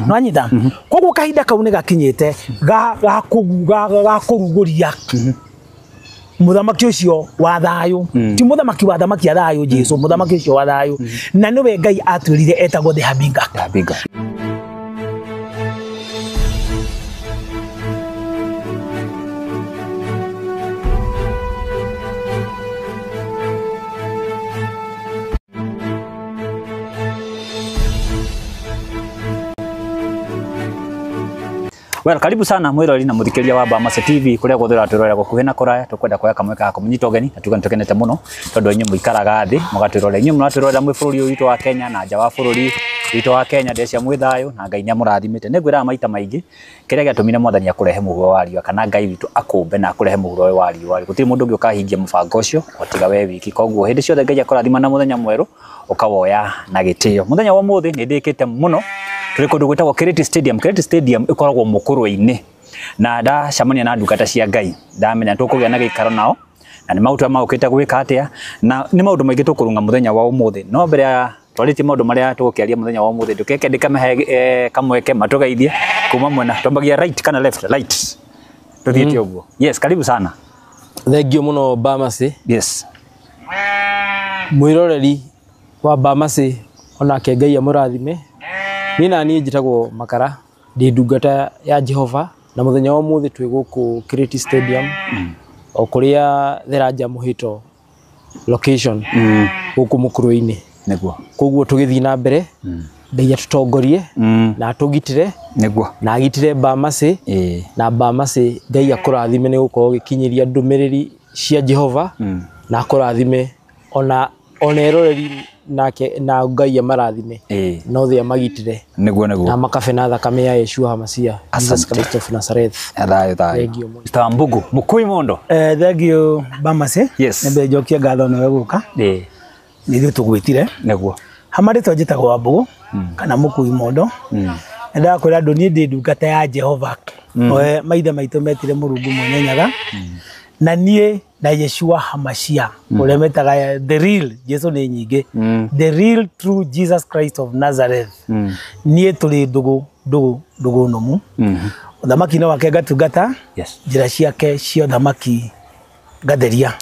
Nwanyita koguo kahinda kau nĩ gakinyĩte ga kũrugũria muthamaki ũcio wa thayũ. Ti muthamaki wa thamaki a thayũ Jesu, muthamaki ũcio wa thayũ. Na nĩwe Ngai atwĩrire etagwo the Harbinger. The Harbinger. Well, karibu sana mwirori na muthikiria wa Bamase TV kuria guothe uratwirorera gukuhi na kuraya. Tukwenda kuoya kamweke ga kumunyita ũgeni na tuga nitukenete muno tondu inyuĩ mũikaraga thĩ mũgatwĩrorera. Inyuĩ mũratwĩrorera mwĩ bũrũri ũyũ witũ wa Kenya na nja wa bũrũri witũ wa Kenya, ndecia mwĩ thayũ na Ngai nĩamũrathimĩte. Nĩngwĩraga maita maingĩ kĩrĩa gĩatũmire Mwathani akũrehe mũhuro wa riũa kana Ngai witũ akũmbe na akũrehe mũhuro ũyũ wa riũa, gũtirĩ mũndũ ũngĩ ũkahingia mũbango ũcio o tiga we wiki. Koguo hĩndĩ ciothe Ngai akũrathima na mũthenya mwerũ ũkawoya na gĩtĩo. Mũthenya wa ũmũthĩ nĩndĩkĩte mũno tũrĩ kũndũ gwĩtagwo Kiriti Stadium. Kiriti Stadium ĩkoragwo Mũkũrwe-inĩ na ndacemania na ndungata cia Ngai, ndamenya tũkũgĩa na gĩikaro nao na nĩ maũndũ maũkĩte gwĩka atĩa na nĩ maũndũ maingĩ tũkũrunga mũthenya wa ũmũthĩ. No mbere ya twarĩtie maũndũ marĩa tũgũkĩaria mũthenya wa ũmũthĩ, ndũkeke ndĩkamahe kamweke matũgeithie kuma mwena twambagia right kana left? Right, tũthiĩte ũguo. Yes, karibu sana. Thank you mũno Bamase. Yes. Mwĩroreri wa Bamase onake Ngai amũrathime. Niĩ na niĩ njĩtagwo Makara, ndĩ ndungata ya Jehova na mũthenya wa ũmũthĩ twĩ gũkũ Kiriti Stadium o kũrĩa Theranja Mũhĩto location gũkũ Mũkũrwe-inĩ. Nĩguo. Koguo tũgĩthiĩ na mbere Ngai atũtongorie na atũgitĩre. Nĩguo. Na agitĩre Bamase na Bamase Ngai akũrathime nĩ gũkorwo ũgĩkinyĩria ndũmĩrĩri cia Jehova na akũrathime ona eroreri nake na Ngai amarathime na othe amagitĩre. Nĩguo nĩguo. Na makabe na thakame ya Yeshua Hamasia Jesus Christ of Nazareth. Thayũ thayũ. Mr. Mbugu Mukui Mondo. Thank you Bamase. Yes. Nĩ njokia ngatho nĩwe gũka. Nĩ ithuĩ tũgwĩtire. Nĩguo. Hama rĩtwa njĩtagwo Wambũgũ kana Mukui Mondo. Nyendaga kwĩra andũ niĩ ndĩ ndungata ya Jehova. Maithe maitũ metire Mũrungu Mwene Nyaga. Na niĩ na Yeshua Hamashia ũrĩa metaga the real Jesu nĩ nyingĩ, the real true Jesus Christ of Nazareth. Niĩ tũrĩ ndũgũ ndũgũ ndũgũ nũmu. Ũthamaki-inĩ wake ngatungata, njĩra ciake cia ũthamaki ngatheria.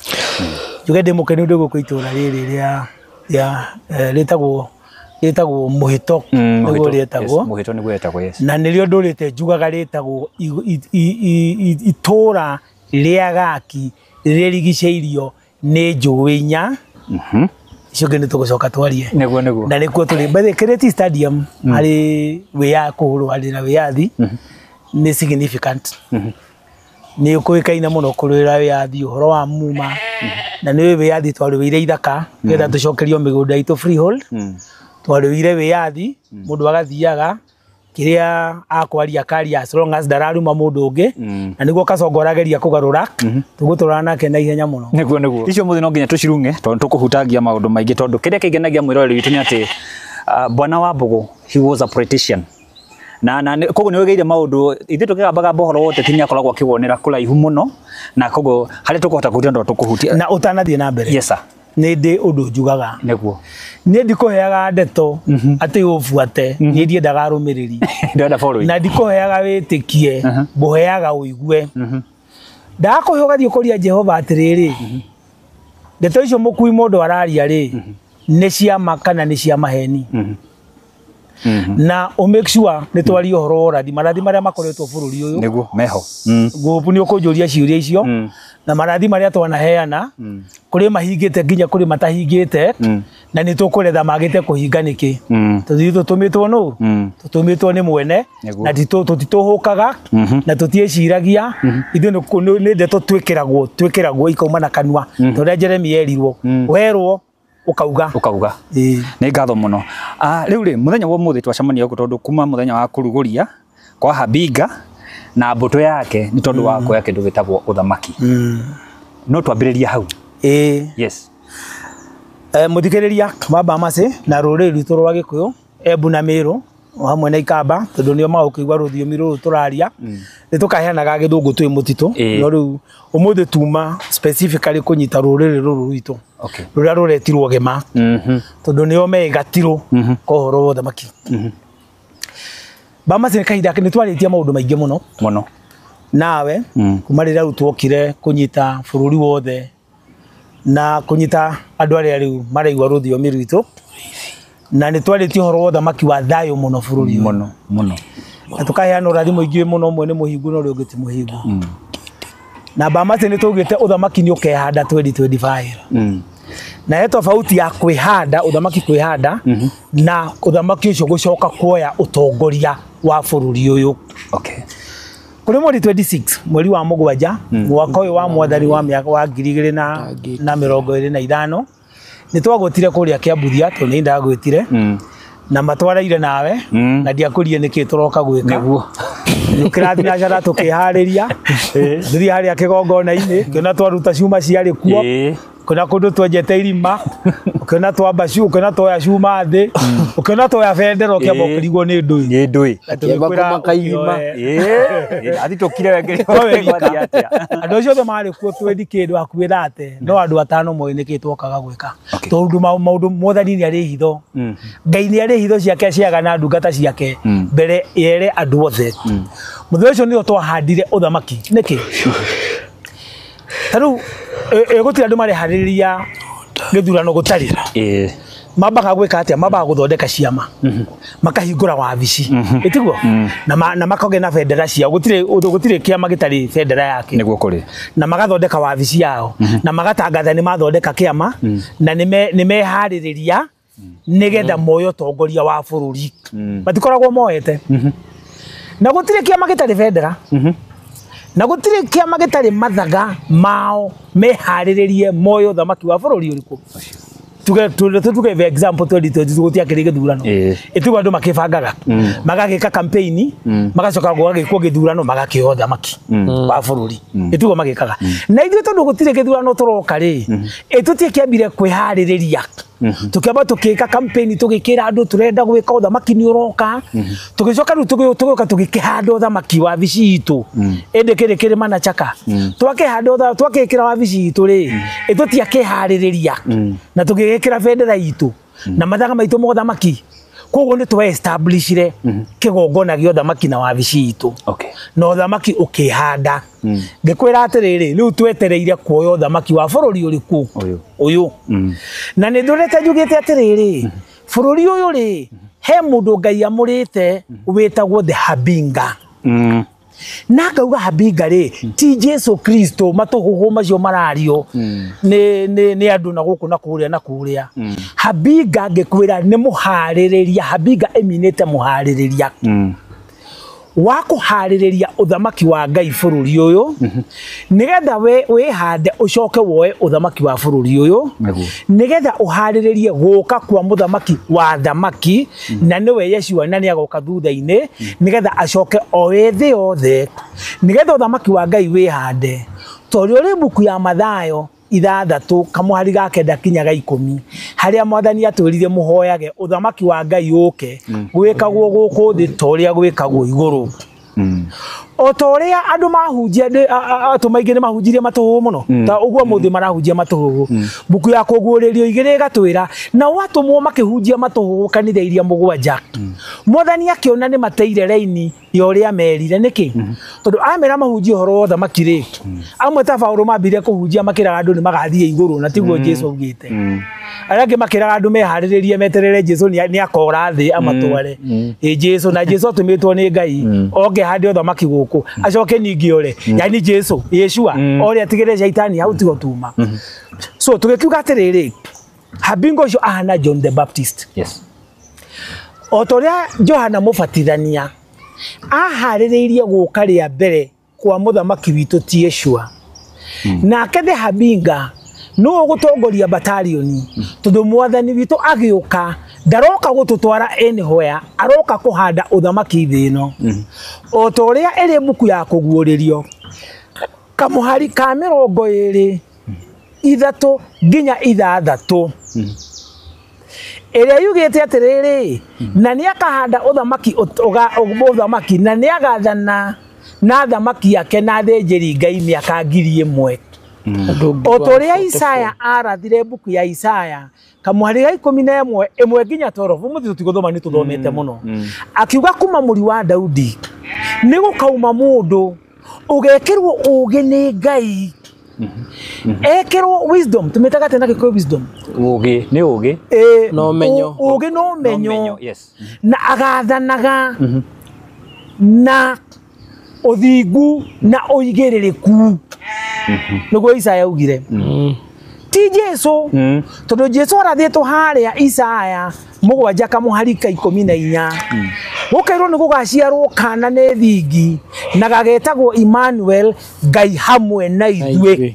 Njuge ndĩ mũkenu ndĩ gũkũ itũra rĩrĩ rĩa rĩtagwo Mũhĩto, nĩguo rĩtagwo Mũhĩto, nĩguo rĩtagwo. Yes. Na nĩrĩo ndũrĩte njugaga rĩtagwo itũra rĩa Gaki rĩrigicĩirio nĩ njũĩ inya. Icio ingĩ nĩtũgũcoka twarie. Nĩguo nĩguo. Na nĩkuo tũrĩ. By the Kiriti Stadium harĩ wĩya kũrũarĩra wĩyathi nĩ significant. Nĩ ũkũĩkaine mũno kũrũĩra wĩyathi ũhoro wa muma na nĩ wĩyathi twarũĩire ithaka nĩgetha tũcokerio mĩgũnda itũ freehold. Twarũĩire wĩyathi mũndũ agathiaga kĩrĩa akwaria akaria as long as ndararuma mũndũ ũngĩ na nĩguo Kasongo arageria kũgarũra tũgũtũrana nake na ihenya mũno. Nĩguo nĩguo. Icio mũthĩ no nginya tũcirung'e tondũ tũkũhutagia maũndũ maingĩ tondũ kĩrĩa kĩngenagia mwĩroreri witũ nĩ atĩ Bwana Wambũgũ he was a politician na koguo nĩ oigĩire maũndũ ithuĩ tũkĩgambaga ũhoro wa ũteti nĩ akoragwo akĩwonera kũraihu mũno na koguo harĩa tũkũhota kũhutia ndo tũkũhutia. Na ũtanathiĩ na mbere. Yes sir. Nĩ ndĩ ũndũ njugaga. Nĩguo. Niĩ ndikũheaga ndeto atĩ ũbuate, niĩ ndiendaga arũmĩrĩri. Ndĩrenda following. Na ndikũheaga wĩtĩkie, ngũheaga ũigue. Ndakũhe ũgathiĩ ũkũria Jehova atĩrĩrĩ, ndeto icio Mũkui Mũndũ araria rĩ, nĩ cia ma kana nĩ cia maheni. Na ũ make sure nĩ twaria ũhoro wa ũrathi, marathi marĩa makoretwo bũrũri ũyũ. Nĩguo, meho. Ngũbu nĩ ũkũnjũria ciũria icio na marathi marĩa twanaheana kũrĩ mahingĩte nginya kũrĩ matahingĩte na nĩ tũkũretha magĩte kũhinga nĩkĩ. Tũthiĩ tũtũmĩtwo nũ? Tũtũmĩtwo nĩ mwene na tũtitũhũkaga na tũtiĩciragia. Ithuĩ nĩ ndeto twĩkĩragwo ikauma na kanua ta ũrĩa Jeremia erirwo, werwo ukauga. Ukauga. Nĩ ngatho mũno. Rĩu rĩ mũthenya wa ũmũthĩ twacemania gũkũ tondũ kuma mũthenya wa kũrugũria kwa Harbinger na mbũtũ yake nĩ tondũ wa kuoya kĩndũ gĩtagwo ũthamaki. No twambĩrĩrie hau. Yes. Mũthikĩrĩria wa Bamase na rũrĩrĩ rwitũ rwa Gĩkũyũ, Embu na Mĩrũ o hamwe na Ikamba tondũ nĩo magũkĩigua rũthiomi rũrũ tũraria. Nĩ tũkaheanaga gĩthũngũ twĩ mũtitũ no rĩu ũmũthĩ tuma specifically kũnyita rũrĩrĩ rũrũ rwitũ rũrĩa rũretirwo gĩma tondũ nĩo megatirwo kwa ũhoro wa ũthamaki. Bamasi nĩ kahinda nĩ twarĩtie maũndũ maingĩ mũno Mũno. Nawe kuma rĩrĩa rĩu twokire kũnyita bũrũri wothe na kũnyita andũ arĩa rĩu maraigua rũthiomi rwitũ, na nĩ twarĩtie ũhoro wa ũthamaki wa thayũ mũno bũrũri ũyũ. Mũno mũno. Na tũkaheana ũrathi mũingĩ mũno, ũmwe nĩ mũhingu na ũrĩa ũngĩ ti mũhingu. Na Bamasi nĩ twaugĩte ũthamaki nĩ ũkehanda 2025. Na he tofauti ya kwĩhanda, ũthamaki kwĩhanda na ũthamaki ũcio gũcoka kuoya ũtongoria wa bũrũri ũyũ. Okay. Kũrĩ mweri 26 mweri wa mũgwanja mwaka ũyũ wa mwathani wa mĩaka wa 2025 nĩ twagũtire kũrĩa Kĩambuthia, tondũ nĩ ndagwĩtire na matwaraire nawe na ndiakũrie nĩkĩ tũroka gwĩka. Nĩguo. Tũkĩrathiĩ biacara tũkĩharĩria, tũthiĩ harĩa kĩgongona-inĩ, ũkĩona twaruta cuma ciarĩ kuo, ũkĩona kũndũ twenjete irima, ũkĩona twamba ũkĩona twoya cuma thĩ, ũkĩona twoya bendera, ũkĩamba ũkĩrigwo nĩ ndũĩ. Nĩ ndũĩ. Na tũgĩkwĩra Akĩamba kũmaka irima. ũkĩoe. Athitũkire we. Wewe wika. Andũ acio othe marĩ kuo twendi kĩndũ hakuhĩ thate, no andũ atano moĩ nĩkĩ twokaga gwĩka, tondũ maũndũ mwathani nĩ arĩ hitho. Ngai nĩ arĩ hitho ciake ciaga na ndungata ciake mbere yere andũ othe. Mũthenya ũcio nĩo twahandire ũthamaki. Nĩkĩ? Ta rĩu gũtirĩ andũ mareharĩrĩria gĩthurano gũtarĩ. Mambaga gwĩka atĩa? Mambaga gũthondeka ciama, makahingũra wabici, ĩtiguo, na makagĩa na bendera ciao. Gũtirĩ kĩama gĩtarĩ bendera yake. Nĩguo kũrĩ. Na magathondeka wabici yao na magatangatha nĩ mathondeka kĩama na nĩ meharĩrĩria nĩgetha moe ũtongoria wa bũrũri. Matikoragwo moete. Na gũtirĩ kĩama gĩtarĩ bendera, na gũtirĩ kĩama gĩtarĩ mathaga mao meharĩrĩrie moe ũthamaki wa bũrũri ũrĩkũ. Tuge for example 2022 gũtiakĩrĩ gĩthurano, ĩtiguo andũ makĩbangaga magagĩka campaign, magacoka gũgagĩkwo gĩthurano, magakĩoya ũthamaki wa bũrũri, ĩtiguo magĩkaga. Na ithuĩ tondũ gũtirĩ gĩthurano tũroka rĩ, ĩtũtiĩkĩambire kwĩharĩrĩria, tũkĩamba tũkĩka campaign, tũgĩkĩra andũ tũrenda gwĩka ũthamaki nĩ ũroka. Tũgĩcoka rĩu tũgĩũka tũgĩkĩhanda ũthamaki wabici itũ ĩndĩ kĩrĩ kĩrĩma na chaka. Twakĩhanda, twakĩkĩra wabici itũ rĩ, ĩtũtiakĩharĩrĩria na tũgĩgĩkĩra bendera itũ na mathaga maitũ ma ũthamaki. Koguo nĩ twa establishire kĩgongona gĩa ũthamaki na wabici itũ na ũthamaki ũkĩhanda. Ngĩkwĩra atĩrĩrĩ, rĩu twetereire kuoya ũthamaki wa bũrũri ũrĩkũ? Ũyũ. Na nĩ ndũrĩte njugĩte atĩrĩrĩ, bũrũri ũyũ rĩ, he mũndũ Ngai amũrĩte wĩtagwo the Habinga. Na ngauga Habinga rĩ ti Jesu Kristo, matũhũhũ macio marario nĩ andũ na gũkũ na kũrĩa na kũrĩa. Habinga ngĩkwĩra nĩ mũharĩrĩria. Habinga ĩminĩte mũharĩrĩria wa kũharĩrĩria ũthamaki wa Ngai bũrũri ũyũ, nĩgetha we wĩhande ũcoke woe ũthamaki wa bũrũri ũyũ, nĩgetha ũharĩrĩrie gũka kwa mũthamaki wa thamaki, na nĩwe Yeshua, na nĩagoka thutha-inĩ nĩgetha acoke oe thĩ yothe, nĩgetha ũthamaki wa Ngai wĩhande. Tondũ ũrĩ mbuku ya Mathayo 6 kamũhari ga 9 kinya ga 10, harĩa mwathani atwĩrire mũhoyage ũthamaki wa Ngai ũke, gwĩkagwo gũkũ thĩ ta ũrĩa gwĩkagwo igũrũ. O ta ũrĩa andũ mahunjia, atũ maingĩ nĩ mahunjirie matũhũhũ mũno, ta ũguo mũthĩ marahunjia matũhũhũ. Mbuku ya kũguũrĩrio 2 ĩgatwĩra nao atũmwo makĩhunjia matũhũhũ kanitha iria 7, mwathani akĩona nĩ mateire raini ya ũrĩa merire. Nĩkĩ? Tondũ amera mahunjie ũhoro wa ũthamaki rĩ, amwe ta Paũlũ mambire kũhunjia makĩraga andũ nĩ magathiĩ igũrũ, na tiguo Jesu augĩte. Arĩa angĩ makĩraga andũ meharĩrĩrie meterere Jesu nĩ akora thĩ amatware. Ĩ Jesu, na Jesu atũmĩtwo nĩ Ngai oke hande ũthamaki gũkũ, acoke ningĩ ore, yani Jesu Yeshua ore atigĩre shaitani hau tigo tuma. So tũgĩkiuga atĩrĩrĩ, Habinga ũcio ahana John the Baptist. O ta ũrĩa Johana Mũbatithania aharĩrĩirie gũka rĩa mbere kwa mũthamaki witũ ti Yeshua, nake the Habinga nĩwe ũgũtongoria batalioni, tondũ mwathani witũ agĩũka ndaroka gũtũtwara anywhere, aroka kũhanda ũthamaki thĩ ĩno. O ta ũrĩa ĩrĩ mbuku ya kũguũrĩrio kamũhari ka 23 nginya 6, ĩrĩa yugĩte atĩrĩrĩ, na nĩ akahanda ũthamaki ũthamaki, na nĩ agathana na thamaki yake na athĩnjĩri Ngai mĩaka 1000. O ta ũrĩa Isaya arathire mbuku ya Isaya kamũhari ga 11 ĩmwe nginya 12 ũmũthĩ tũtigũthoma nĩ tũthomete mũno. Akiuga kuma mũri wa Daudi nĩ gũkauma mũndũ ũgekĩrwo ũũgĩ nĩ Ngai. Ekĩrwo wisdom, tũmĩtaga atĩa na Gĩkũyũ wisdom? Ũũgĩ nĩ ũũgĩ. Na ũmenyo. Ũũgĩ na ũmenyo. Yes. Na agathanaga na ũthingu na ũigĩrĩrĩku. Nĩguo Isaya augire. Ti Jesu. Tondũ Jesu arathĩtwo harĩa Isaya 7 kamũhari ka 14. Gũkerwo nĩ gũgaciarwo kana nĩ thingi na gagetagwo Emmanuel, Ngai hamwe na ithuĩ.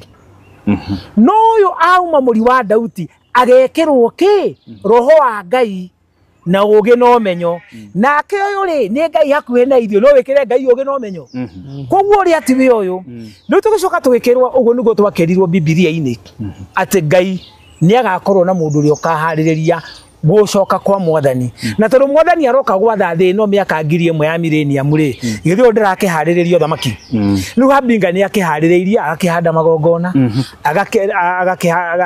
No ũyũ auma mũri wa Daudi agekĩrwo kĩ? Roho wa Ngai na ũũgĩ na ũmenyo. Nake ũyũ rĩ nĩ Ngai hakuhĩ na ithuĩ, no wĩkĩre Ngai ũũgĩ na ũmenyo. Koguo ũrĩa ti we ũyũ. Rĩu tũgĩcoka tũgĩkĩrwo ũguo nĩguo twakĩrirwo Bibilia-inĩ atĩ Ngai nĩ agakorwo na mũndũ ũrĩa ũkaharĩrĩria gũcoka kwa mwathani. Na tondũ mwathani aroka gwatha thĩ ĩno mĩaka 1000 ya millennium rĩ, githĩ ũyũ ndĩrakĩharĩrĩria ũthamaki. Rĩu Hambinga nĩ akĩharĩrĩirie, agakĩhanda magongona,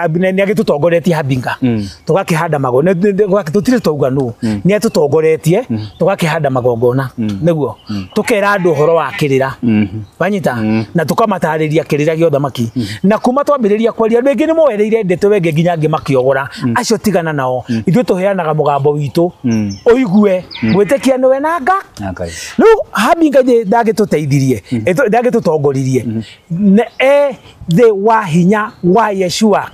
nĩ agĩtũtongoretie Hambinga. Tũgakĩhanda magongona, tũtirĩ twauga nũ, nĩ atũtongoretie, tũgakĩhanda magongona, nĩguo tũkera andũ ũhoro wa kĩrĩra. Wanyita? Na tũkamatarĩria kĩrĩra gĩa ũthamaki. Na kuma twambĩrĩria kwaria, andũ aingĩ nĩ moereire ndeto ĩngĩ nginya angĩ makĩogora. Acio tigana nao. Ithuĩ tũheanaga mũgambo witũ ũigue gwĩtĩkia nĩwe na nga. Rĩu Hambinga ndangĩtũteithirie, ndangĩtũtongoririe. E thĩ wa hinya wa Yeshua.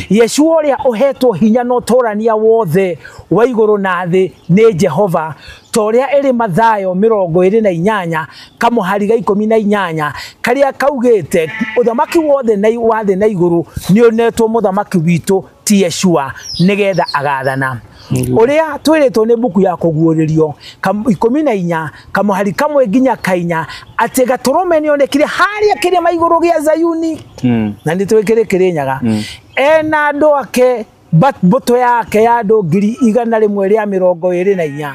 Yeshua ũrĩa ũhetwo hinya na ũtũrania wothe wa igũrũ na thĩ nĩ Jehova, ta ũrĩa ĩrĩ Mathayo 28 kamũhari ga 18 karĩa kaugĩte ũthamaki wothe wa thĩ na igũrũ nĩ ũnetwo mũthamaki witũ ti Yeshua nĩgetha agathana. Ũrĩa twĩrĩtwo nĩ mbuku ya kũguũrĩrio 14 kamũhari kamwe nginya kainya atĩ gatũrũme nĩonekire harĩa kĩrĩma igũrũ gĩa Zayuni. Na nĩ tũĩ kĩrĩ Kĩrĩnyaga. Ena andũ ake mbũtũ yake ya andũ 124,000.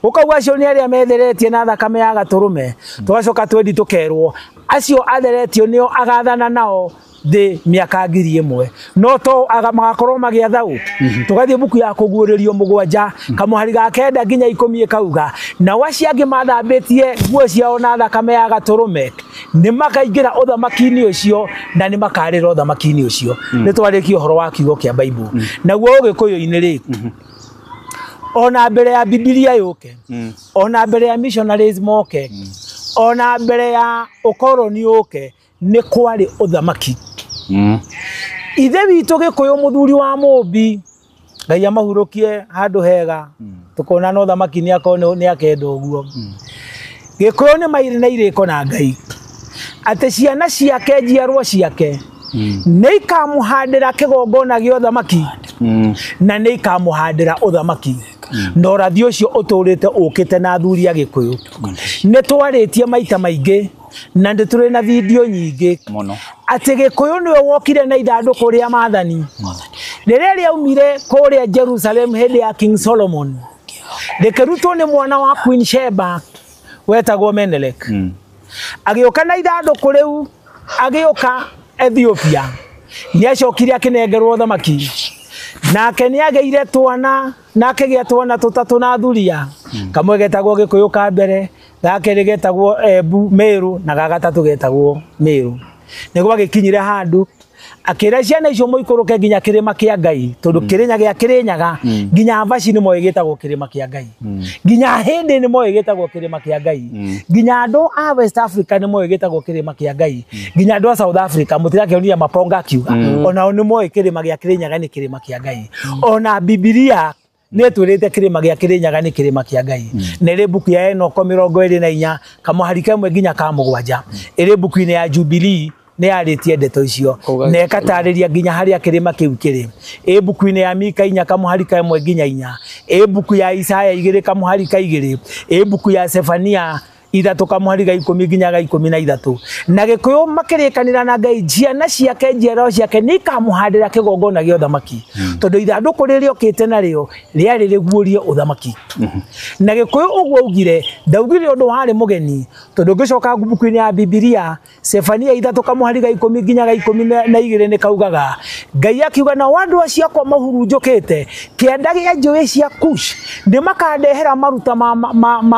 Ũkauga acio nĩ arĩa metheretie na thakame ya gatũrũme. Tũgacoka twendi tũkerwo acio atheretio nĩo agathana nao thĩ mĩaka 1000. No to magakorwo magĩatha ũ. Tũgathiĩ mbuku ya kũguũrĩrio 7 kamũhari ga 9 nginya 10 ĩkauga nao acio angĩ mathambĩtie nguo ciao na thakame ya gatũrũme nĩ makaingĩra ũthamaki-inĩ ũcio na nĩ makarĩra ũthamaki-inĩ ũcio. Nĩ twarĩkia ũhoro wa kiugo kĩa Bible. Naguo Ũgĩkũyũ-inĩ rĩ, ona mbere ya Bibilia yũke, ona mbere ya missionaries moke, ona mbere ya ũkoroni ũke, nĩ kwarĩ ũthamaki. Ithe witũ Gĩkũyũ mũthuri wa Mũmbi, Ngai amahurũkie handũ hega, tũkona no ũthamaki nĩ akorwo nĩ akenda ũguo. Gĩkũyũ nĩ mairĩ na irĩko na Ngai atĩ ciana ciake njiarwa ciake nĩ ikamũhandĩra kĩgongona gĩa ũthamaki na nĩ ikamũhandĩra ũthamaki. Na ũrathi ũcio ũtũrĩte ũkĩte na athuri a Gĩkũyũ. Nĩ twarĩtie maita maingĩ na nĩ tũrĩ na video nyingĩ mũno atĩ Gĩkũyũ nĩwe wokire na ithandũkũ rĩa maathani rĩrĩa rĩaumire kũrĩa Jerusalem hĩndĩ ya King Solomon, rĩkĩrutwo nĩ mwana wa Queen Sheba wetagwo Menelik. Agĩũka na ithandũkũ rĩu, agĩũka Ethiopia, nĩ acokire akĩnengerwo ũthamaki. Nake nĩ agĩire twana, na akĩgĩa twana tũtatũ na thuria. Kamwe getagwo Gĩkũyũ ka mbere, ga kerĩ getagwo Embu Meru, na ga gatatũ getagwo Meru. Nĩ gwagĩkinyire handũ akĩra ciana icio mũikũrũke nginya kĩrĩma kĩa Ngai, tondũ kĩrĩnya gĩa Kĩrĩnyaga nginya Vaci nĩ moĩ gĩtagwo kĩrĩma kĩa Ngai, nginya Hĩndĩ nĩ moĩ gĩtagwo kĩrĩma kĩa Ngai, nginya andũ a West Africa nĩ moĩ gĩtagwo kĩrĩma kĩa Ngai, nginya andũ a South Africa mũtirakĩonire Maponga akiuga onao nĩ moĩ kĩrĩma gĩa Kĩrĩnyaga nĩ kĩrĩma kĩa Ngai. Ona Bibilia nĩ ĩtwĩrĩte kĩrĩma gĩa Kĩrĩnyaga nĩ kĩrĩma kĩa Ngai. Na ĩrĩ mbuku ya Enoko 24 kamũhari kamwe nginya ka 7, ĩrĩ mbuku-inĩ ya Jubilee nĩ yarĩtie ndeto icio na ĩkatarĩria nginya harĩa kĩrĩma kĩu kĩrĩ. Ĩ mbuku-inĩ ya Mika 4 kamũhari kamwe nginya 4, ĩ mbuku ya Isaya 2 kamũhari ka 2, ĩ mbuku ya Sefania 3 kamũhari ga 10 nginya ga 13. Na Gĩkũyũ makĩrĩkanĩra na Ngai ciana ciake njiarwa ciake nĩ ikamũhandĩra kĩgongona gĩa ũthamaki, tondũ ithandũkũ rĩrĩa rĩokĩte narĩo rĩarĩ rĩguũrie ũthamaki. Na Gĩkũyũ ũguo augire, ndaugire ũndũ warĩ mũgeni, tondũ ũngĩcoka mbuku-inĩ ya Bibilia Sefania 3 kamũhari ga 10 nginya ga 12 nĩ kaugaga Ngai akiuga nao andũ acio akwa mahurunjũkĩte kĩanda gĩa njũĩ cia Kush nĩ makandehera maruta ma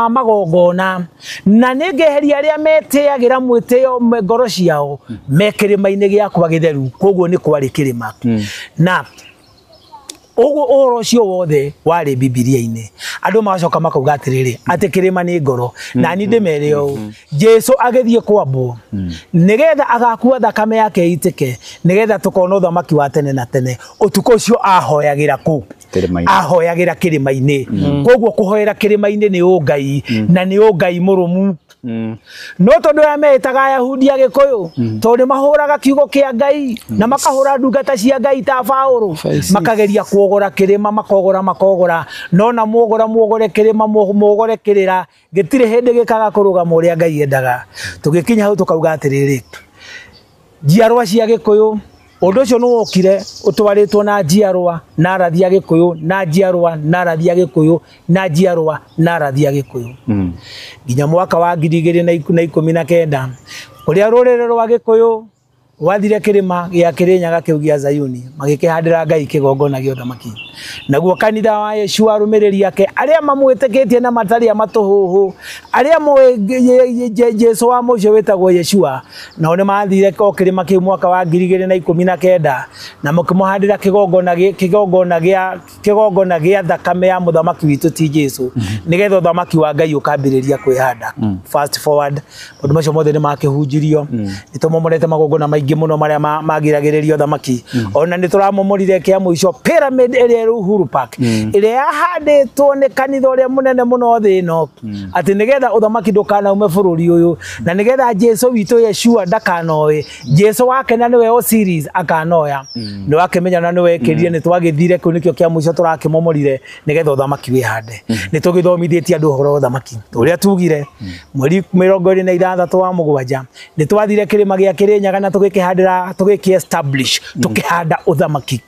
magongona, na nĩngeheria arĩa metĩagĩra mwĩtĩo ngoro ciao me kĩrĩma-inĩ gĩakwa gĩtheru. Koguo nĩ kwarĩ kĩrĩma. Na ũguo ũhoro ũcio wothe warĩ Bibilia-inĩ. Andũ magacoka makauga atĩrĩrĩ, atĩ kĩrĩma nĩ ngoro. Na niĩ ndĩmere ũũ, Jesu agĩthiĩ kwambwo nĩgetha agakua thakame yake ĩitĩke, nĩgetha tũkona ũthamaki wa tene na tene. Ũtukũ ũcio ahoyagĩra kũ? Ahoyagĩra kĩrĩma-inĩ. Koguo kũhoera kĩrĩma-inĩ nĩ ũngai, na nĩ ũngai mũrũmu. No tondũ aya meĩtaga Ayahudi a Gĩkũyũ, tondũ nĩ mahũraga kiugo kĩa Ngai na makahũra ndungata cia Ngai ta Paũlũ, makageria kuogora kĩrĩma, makogora makogora, no na muogora muogore kĩrĩma, muogore kĩrĩra, gĩtirĩ hĩndĩ gĩkaga kũrũgama ũrĩa Ngai endaga. Tũgĩkinya hau tũkauga atĩrĩrĩ, njiarwa cia Gĩkũyũ, ũndũ ũcio nĩ wokire ũtwarĩtwo na njiarwa na arathi a Gĩkũyũ, na njiarwa na arathi a Gĩkũyũ, na njiarwa na arathi a Gĩkũyũ, nginya mwaka wa 2019 kũrĩa rũrĩrĩ rwa Gĩkũyũ rwathire kĩrĩma gĩa Kĩrĩnyaga kĩu gĩa Zayuni, magĩkĩhandĩra Ngai kĩgongona gĩa ũthamaki. Naguo kanitha wa Yeshua arũmĩrĩri ake arĩa mamwĩtĩkĩtie na matarĩ a matũhũhũ, arĩa moĩ Jesu wa mũico wĩtagwo Yeshua, nao nĩ mathire o kĩrĩma kĩu mwaka wa 2019 na makĩmũhandĩra kĩgongona gĩa thakame ya mũthamaki witũ ti Jesu, nĩgetha ũthamaki wa Ngai ũkambĩrĩria kwĩhanda. Fast forward, maũndũ macio mothe nĩ makĩhunjirio, nĩ tũmomorete magongona maingĩ mũno marĩa magiragĩrĩria ũthamaki. Ona nĩ tũramomorire kĩa mũico pyramid ĩrĩa ĩrĩ Uhuru Park, ĩrĩa yahandĩtwo nĩ kanitha ũrĩa mũnene mũno thĩ ĩno, atĩ nĩgetha ũthamaki ndũkanaume bũrũri ũyũ, na nĩgetha Jesu witũ Yeshua ndakanoe, Jesu wake na nĩwe Osiris akanoya. Nĩ wakĩmenya na nĩ wekĩrire, nĩ twagĩthire kĩu nĩkĩo kĩa mũico tũrakĩmomorire nĩgetha ũthamaki wĩhande. Nĩ tũgĩthomithĩtie andũ ũhoro wa ũthamaki ũrĩa tugire mweri 26 wa mũgwanja nĩ twathire kĩrĩma gĩa Kĩrĩnyaga na tũgĩkĩhandĩra, tũgĩkĩ establish, tũkĩhanda ũthamaki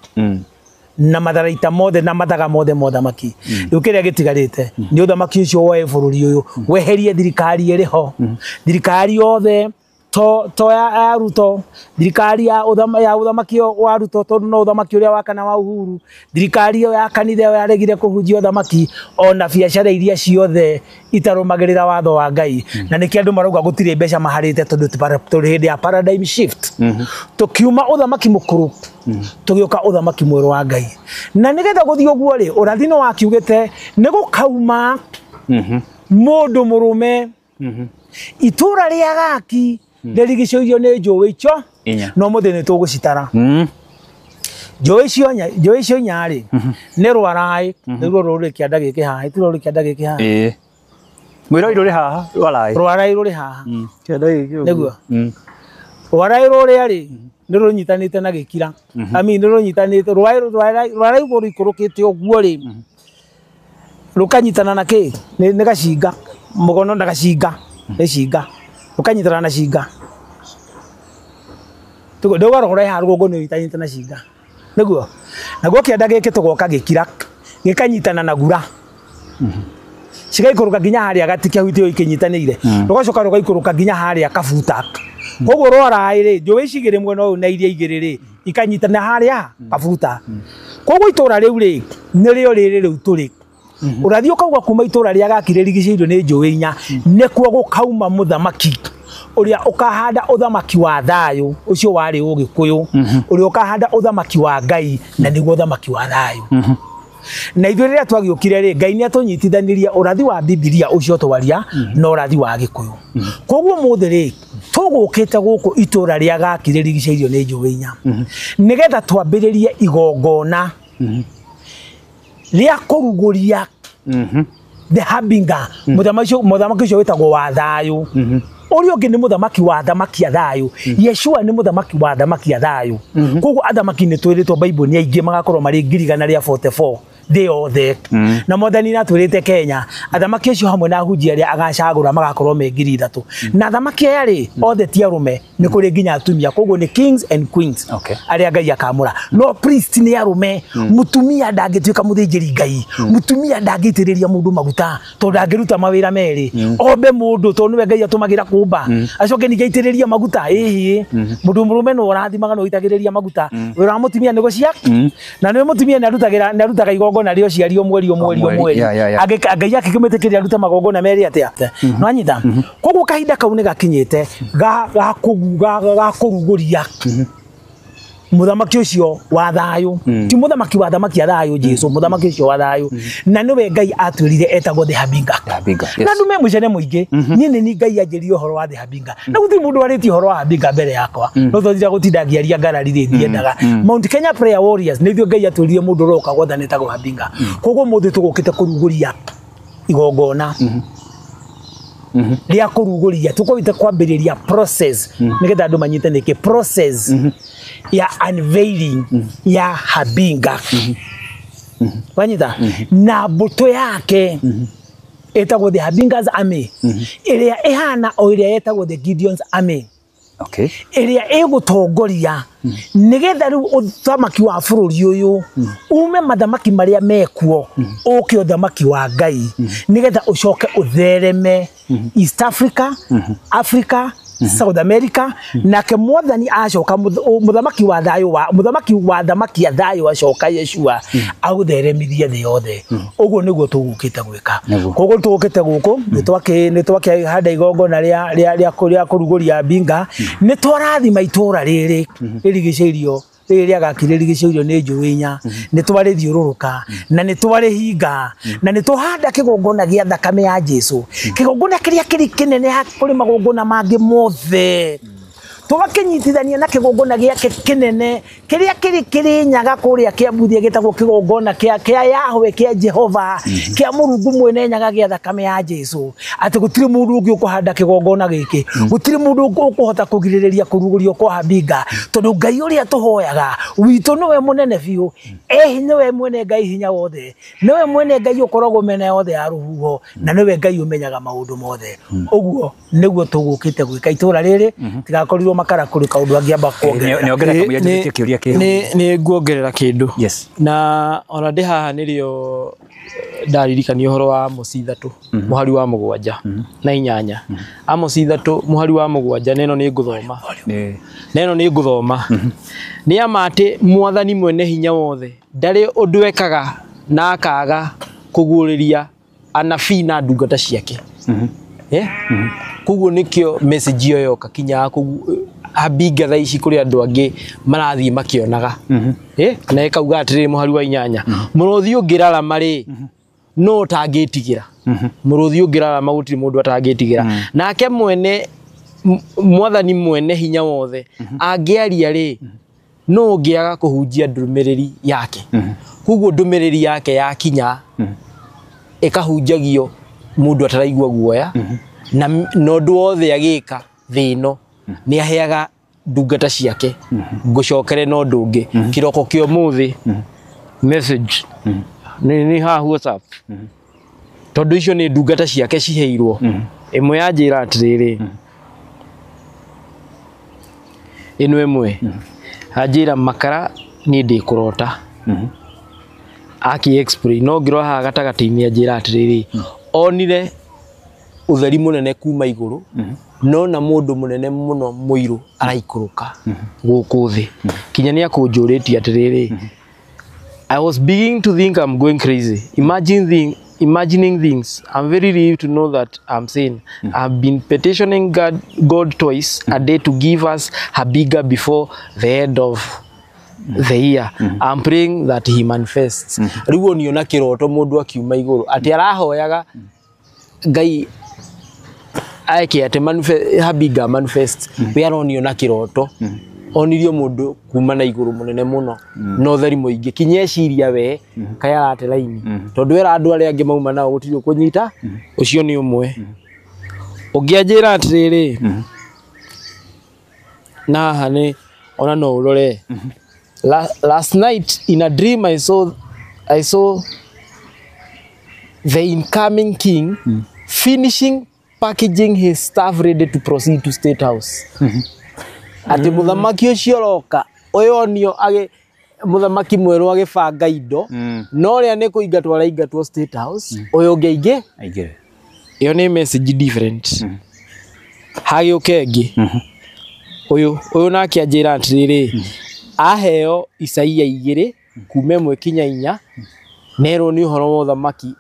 na matharaita mothe na mathaga mothe ma ũthamaki. Rĩu kĩrĩa gĩtigarĩte nĩ ũthamaki ũcio woe bũrũri ũyũ, weherie thirikari ĩrĩ ho, thirikari yothe to ya Ruto, thirikari ya ũthamaki wa Ruto, tondũ no ũthamaki ũrĩa wa kana wa Uhuru, thirikari ĩyo ya kanitha ĩyo yaregire kũhunjia ũthamaki, ona biacara iria ciothe itarũmagĩrĩra watho wa Ngai. Na nĩkĩo andũ marauga gũtirĩ mbeca maharĩte, tondũ tũrĩ hĩndĩ ya paradigm shift. Tũkiuma ũthamaki mũkũrũ tũgĩũka ũthamaki mwerũ wa Ngai. Na nĩgetha gũthiĩ ũguo rĩ, ũrathi nĩ wakiugĩte nĩ gũkauma mũndũ mũrũme itũra rĩa Gaki rĩrigicĩirio nĩ njũĩ icio, no mũthĩ nĩ tũgũcitara. Njũĩ icio inya rĩ, nĩ Rwaraĩ, nĩruo rũrĩ kĩanda gĩkĩ haha, itũra rũrĩ kĩanda gĩkĩ haha. Mwĩroi rũrĩ haha, Rwaraĩ. Rwaraĩ rũrĩ haha. Nĩguo. Rwaraĩ rũrĩa rĩ, nĩ rũnyitanĩte na gĩkira. I mean, nĩ rũnyitanĩte, Rwaraĩ ũguo rũikũrũkĩte ũguo rĩ, rũkanyitana na kĩ? Nĩ gacinga, mũgono na gacinga, nĩ cinga. Rũkanyitana na cinga. Ndauga rũrĩa haha rũgongo nĩ rũnyitanĩte na cinga. Nĩguo. Naguo kĩanda gĩkĩ tũgoka gĩkira, gĩkanyitana na gura. Cigaikũrũka nginya harĩa gati kĩahutio ikĩnyitanĩire. Rũgacoka rũgaikũrũka nginya harĩa kabuta. Koguo Rwaraĩ rĩ, njũĩ ici igĩrĩ mwena ũyũ na iria igĩrĩ rĩ, ikanyitana harĩa kabuta. Koguo itũra rĩu rĩ, nĩrĩo rĩrĩ rĩu tũrĩ. Ũrathi ũkauga kuma itũra rĩa Gaki rĩrigicĩirio nĩ njũĩ inya, nĩkuo gũkauma mũthamaki ũrĩa ũkahanda ũthamaki wa thayũ, ũcio warĩ Ũgĩkũyũ, ũrĩa ũkahanda ũthamaki wa Ngai, na nĩguo ũthamaki wa thayũ. Na ithuĩ rĩrĩa twagĩũkire rĩ, Ngai nĩ atũnyitithanirie ũrathi wa Bibilia ũcio twaria na ũrathi wa Gĩkũyũ. Koguo mũthĩ rĩ, tũgũkĩte gũkũ itũra rĩa Gaki rĩrigicĩirio nĩ njũĩ inya, nĩgetha twambĩrĩrie igongona rĩa kũrugũria the harbinger, mũthamaki ũcio wĩtagwo wa thayũ. Ũrĩa ũngĩ nĩ mũthamaki wa athamaki a thayũ. Yeshua nĩ mũthamaki wa athamaki a thayũ. Koguo athamaki nĩ twĩrĩtwo Bible nĩ aingĩ, magakorwo marĩ 144,000 Thĩ yothe na Mwathani nĩatwĩrĩte Kenya athamaki acio hamwe na ahunjia arĩa agacagũra magakorwo me 3,000 na athamaki aya rĩ othe ti arũme, nĩ kũrĩ nginya atumia, koguo nĩ kings and queens arĩa Ngai akamũra. No priest nĩ arũme, mũtumia ndangĩtuĩka mũthĩnjĩri Ngai, mũtumia ndangĩitĩrĩria mũndũ maguta tondũ ndangĩruta mawĩra merĩ, ombe mũndũ tondũ nĩwe Ngai atũmagĩra kũmba, acoke ningĩ aitĩrĩrie maguta. Ĩhĩ, mũndũ mũrũme no ũrathimaga no ũitagĩrĩria maguta, wĩra wa mũtumia nĩ gũcia na nĩ mũtumia nĩ arutagĩra, nĩ arutaga igongona rĩa ũciari o mweri o mweri o mweri. Ngai akĩmwĩtĩkĩria arute magongona merĩ atĩa? Nwanyita? Koguo kahinda kau nĩ gakinyĩte ga kũrugũria mũthamaki ũcio wa thayũ, ti mũthamaki wa thamaki a thayũ, Jesu, mũthamaki ũcio wa thayũ, na nĩwe Ngai atwĩrire etagwo the Habinga. Habinga, yes. Na andũ me mũcene mũingĩ, niĩ nĩ ni Ngai anjĩrire ũhoro wa the Habinga na gũtirĩ mũndũ warĩtie ũhoro wa Habinga mbere yakwa, no twathira gũtinda ngĩaria ngarari rĩ ndiendaga. Mount Kenya Prayer Warriors nĩ ithuĩ Ngai atwĩrire mũndũ ũroka gwathana etagwo Habinga. Koguo mũthĩ tũgũkĩte kũrugũria igongona rĩa kũrugũria, tũkũgĩte kwambĩrĩria process nĩgetha andũ manyite nĩkĩ process ya unveiling ya Habinga, wanyita, na mbũtũ yake ĩtagwo the Habinga's Army, ĩrĩa ĩhana o ĩrĩa ĩtagwo the Gideon's Army, ĩrĩa ĩgũtongoria nĩgetha rĩu ũthamaki wa bũrũri ũyũ ume mathamaki marĩa mekuo ũke ũthamaki wa Ngai, nĩgetha ũcoke ũthereme East Africa, Africa, South America. Nake Mwathani acoka, mũthamaki wa thayũ, wa mũthamaki wa thamaki ya thayũ acoka, Yeshua, agũtheremithie thĩ yothe. Ũguo nĩguo tũgũkĩte gwĩka. Koguo tũgũkĩte gũkũ nĩ twakĩhanda igongona rĩa kũrugũria Mbinga, nĩ twarathima itũra rĩrĩ rĩrigicĩirio, rĩrĩ rĩa Gaki rĩrigicĩirio nĩ njũĩ inya, nĩ twarĩthiũrũrũka na nĩ twarĩhinga na nĩ twahanda kĩgongona gĩa thakame ya Jesu, kĩgongona kĩrĩa kĩrĩ kĩnene kũrĩ magongona mangĩ mothe, tũgakĩnyitithania na kĩgongona gĩake kĩnene kĩrĩa kĩrĩ Kĩrĩnyaga kũrĩa Kĩambuthia, gĩtagwo kĩgongona kĩa Yahweh, kĩa Jehova, kĩa Mũrungu mwene nyaga, gĩa thakame ya Jesu, atĩ gũtirĩ mũndũ ũngĩ ũkũhanda kĩgongona gĩkĩ, gũtirĩ mũndũ ũkũhota kũgirĩrĩria kũrugũrio kwa Habinga, tondũ Ngai ũrĩa tũhoyaga witũ nĩwe mũnene biũ, nĩwe mwene Ngai hinya wothe, nĩwe mwene Ngai ũkoragwo mĩena yothe ya rũhuho, na nĩwe Ngai ũmenyaga maũndũ mothe. Ũguo nĩguo tũgũkĩte gwĩka itũra rĩrĩ, tigakorirwo makara kũrĩ kaũndũ angĩamba kuongerera. Nĩ ongerera kamũira njũrĩtie kĩũria kĩu. Nĩ nguongerera kĩndũ. Yes. Na ona ndĩ haha nĩrĩo ndaririkania ũhoro wa Amosi 3 mũhari wa 7 na 8. Amosi 3 mũhari wa 7, na ĩno nĩ ngũthoma. Na ĩno nĩ ngũthoma. Nĩ ama atĩ Mwathani mwene hinya wothe ndarĩ ũndũ ekaga na akaga kũguũrĩria anabii na ndungata ciake. Koguo nĩkĩo message ĩyo yoka kinyaga Habinga thaa ici kũrĩ andũ angĩ marathiĩ makĩonaga. Na ĩkauga atĩrĩrĩ mũhari wa 8, mũrũthi ũngĩrarama rĩ, no ũtangĩtigĩra, mũrũthi ũngĩrarama gũtirĩ mũndũ atangĩtigĩra, nake mwene Mwathani mwene hinya wothe angĩaria rĩ, no ũngĩaga kũhunjia ndũmĩrĩri yake? Koguo ndũmĩrĩri yake yakinya ĩkahunjagio mũndũ ataraigua guoya, na ũndũ wothe agĩka thĩ ĩno nĩ aheaga ndungata ciake. Ngũcokere na ũndũ ũngĩ, kĩroko kĩa ũmũthĩ message nĩ haha WhatsApp, tondũ icio nĩ ndungata ciake ciheirwo. Ĩmwe yanjĩra atĩrĩrĩ, ĩno ĩmwe anjĩra, "Makara, niĩ ndĩ kũrota." Aki explain no ngĩrora haha gatagatĩ-inĩ, anjĩra atĩrĩrĩ, onire ũtheri mũnene kuma igũrũ, nona mũndũ mũnene mũno mũirũ araikũrũka gũkũ thĩ. Kinya nĩ akũnjũrĩtie atĩrĩrĩ, "I was beginning to think I'm going crazy. Imagining things. I'm very relieved to know that I'm sane. I've been petitioning God twice a day to give us Habiga before the end of the year. I'm praying that he manifests." Rĩu onio na kĩroto mũndũ akiuma igũrũ atĩ arahoyaga Ngai eke atĩ Habiga manifest. We aronio na kĩroto, onirio mũndũ kuma na igũrũ mũnene mũno na ũtheri mũingĩ, kinya eciria we kaĩ arate raini, tondũ era andũ arĩa angĩ mauma nao gũtirĩ ũkũnyita. Ũcio nĩ ũmwe. Ũngĩ anjĩra atĩrĩrĩ, na haha nĩ ona no ũrore, "Last night in a dream I saw I saw the incoming king finishing packaging his staff ready to proceed to State House. Atĩ mũthamaki ũcio ũroka ũyũ onio agĩ mũthamaki mwerũ agĩbanga indo, no ũrĩa nĩ kũingatwo araingatwo State House, ũyũ ũngĩ aingĩ. Aingĩre. Ĩyo nĩ message different. Hagĩũka ĩngĩ, ũyũ nake anjĩra atĩrĩrĩ, aheo Isaia 2:1-4, nerwo nĩ ũhoro wa ũthamaki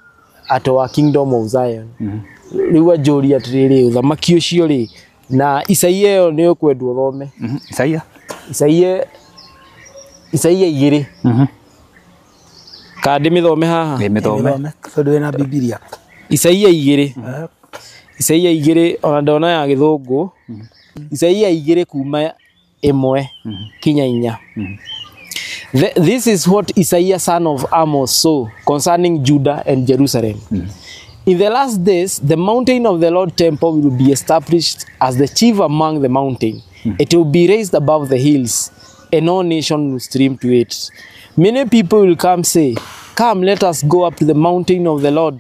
atĩ wa Kingdom of Zion. Rĩu anjũria atĩrĩrĩ, ũthamaki ũcio rĩ, na Isaia ĩyo nĩ ũkwendwo ũthome. Isaia. Isaia 2. Kana ndĩmĩthome haha? Ĩ, mĩthome. Tondũ wĩna Bibilia. Isaia 2. Isaia 2, ona ndona ya gĩthũngũ. Isaia 2:1-4. This is what Isaiah son of Amos saw concerning Judah and Jerusalem. In the last days, the mountain of the Lord temple will be established as the chief among the mountain. It will be raised above the hills, and all nations will stream to it. Many people will come say, "Come, let us go up to the mountain of the Lord,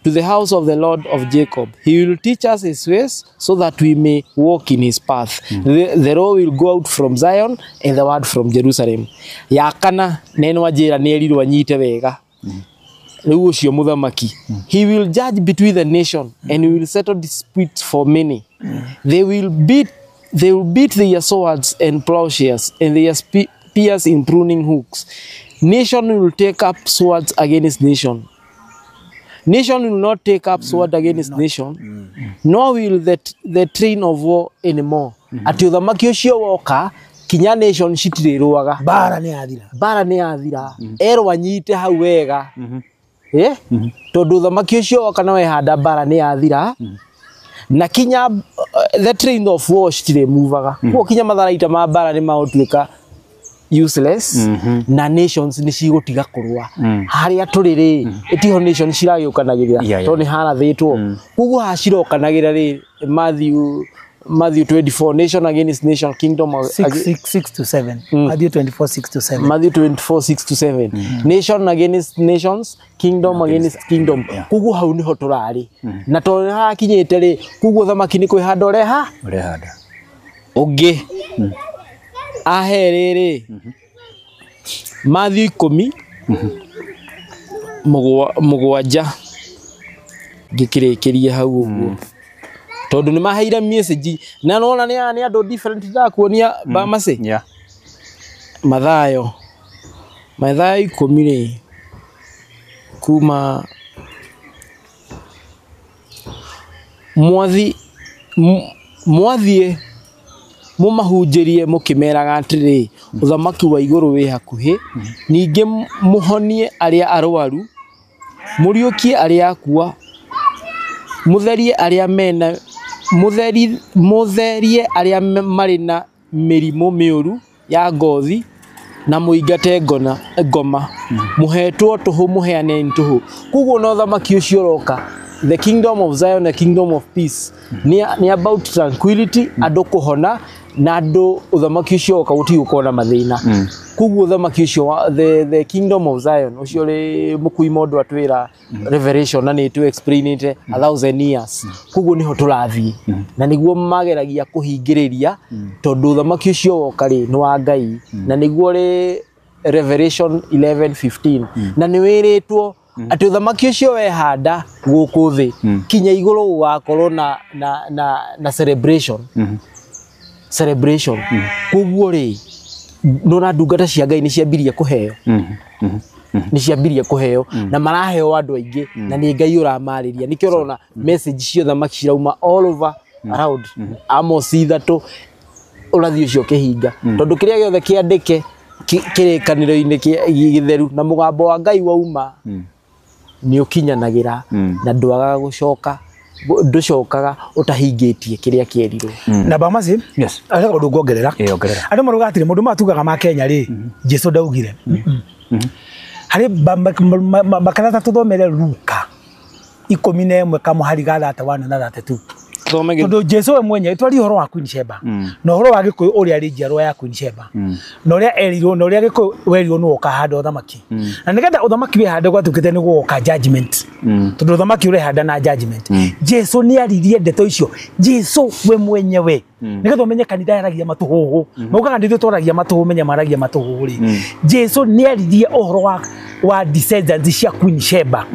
to the house of the Lord of Jacob. He will teach us his ways so that we may walk in his path. The law will go out from Zion and the word from Jerusalem." Ya kana neno anjĩra nĩ erirwo anyite wega. Rĩu ũcio mũthamaki, he will judge between the nation and he will settle disputes for many. They will beat their swords and plowshares and their spears in pruning hooks. Nation will take up swords against nation. Nation will not take up sword against nation, nor will the train of war anymore. Atĩ ũthamaki ũcio woka, kinya nation citirĩrũaga. Mbara nĩ yathira. Mbara nĩ yathira. Erwo anyite hau wega. Tondũ ũthamaki ũcio woka na wehanda, mbara nĩ yathira. Na kinya the train of war citirĩmuvaga. Koguo kinya matharaita ma mbara nĩ magũtuĩka useless, na nations nĩ cigũtiga kũrũa. Harĩa tũrĩ rĩ, ĩtiho nation ciragĩũkanagĩrĩra, tondũ nĩ harathĩtwo. Koguo haha cirokanagĩra rĩ, Matthew 24, nation against nation, kingdom of, 6 6 6 to 7. Matthew 24 6 to 7. Matthew 24 6 to 7, nation against nations, kingdom against kingdom. Koguo hau niho tũrarĩ, na tondũ nĩ harakinyĩte rĩ, koguo thamaki nĩ kwĩhanda ũreha Ũrehanda. Ũngĩ ahe rĩrĩ, Matthew 17, ngĩkĩrĩkĩrie hau ũguo, tondũ nĩ maheire message na nona nĩ andũ different ndakuonia Bamase. Mathayo 10 rĩ, kuma mwathi mwathiĩ mũmahunjĩrie mũkĩmeraga atĩrĩ, ũthamaki wa igũrũ wĩ hakuhĩ. Ningĩ mũhonie arĩa arwaru, mũriũkie arĩa akua, mũtherie arĩa mena mũtherie arĩa marĩ na mĩrimũ mĩũru ya ngothi, na mũingate ngoma. Mũhetwo tũhũ, mũheaneni tũhũ. Koguo na ũthamaki ũcio ũroka, the kingdom of Zion, the kingdom of peace, nĩ about tranquility, andũ kũhona, na andũ ũthamaki ũcio woka gũtigũkorwo na mathĩna. Koguo ũthamaki ũcio the kingdom of Zion ũcio rĩ, mũkui mũndũ atwĩra Revelation na nĩ tũ explainĩte 1,000 years. Koguo nĩho tũrathiĩ na nĩguo mageragia kũhingĩrĩria, tondũ ũthamaki ũcio woka rĩ, nĩ wa Ngai, na nĩguo rĩ Revelation 11:15, na nĩ wĩrĩtwo atĩ ũthamaki ũcio wehanda gũkũ thĩ, kinya igũrũ gũgakorwo na celebration. Koguo rĩ, nona ndungata cia Ngai nĩ ciambirie kũheo, nĩ ciambirie kũheo, na maraheo andũ aingĩ, na nĩ Ngai ũramarĩria. Nĩkĩo ũrona message cia ũthamaki cirauma all over around. Amos 3, ũrathi ũcio ũkĩhinga, tondũ kĩrĩa gĩothe kĩandĩke kĩrĩkanĩro-inĩ gĩtheru na mũgambo wa Ngai wauma nĩ ũkinyanagĩra, na ndwagaga gũcoka, ndũcokaga ũtahingĩtie kĩrĩa kĩerirwo. Na Bamasi. Yes. Arĩa kaũndũ nguongerera. Ĩĩ, ongerera. Andũ marauga atĩrĩ, mũndũ matugaga ma Kenya rĩ, Jesu ndaugire harĩ makanatha. Tũthomere Luka 11 kamũhari ga 31 na 32. Thome Tondũ Jesu we mwenyewe twari ũhoro wa Queen Sheba na ũhoro wa Gĩkũyũ ũrĩa arĩ njiarwa ya Queen Sheba na ũrĩa erirwo na ũrĩa Gĩkũyũ werirwo nĩ ũkahanda ũthamaki na nĩgetha ũthamaki wĩhande gwatuĩkĩte nĩ gũgoka judgment tondũ ũthamaki ũrehanda na judgment. Jesu nĩ aririe ndeto icio, Jesu we mwenyewe, nĩgetha ũmenye kanitha yaragia matũhũhũ, maugaga nĩ ithuĩ twaragia matũhũhũ, menye maragia matũhũhũ rĩ. Jesu nĩ aririe ũhoro wa descendants cia Queen Sheba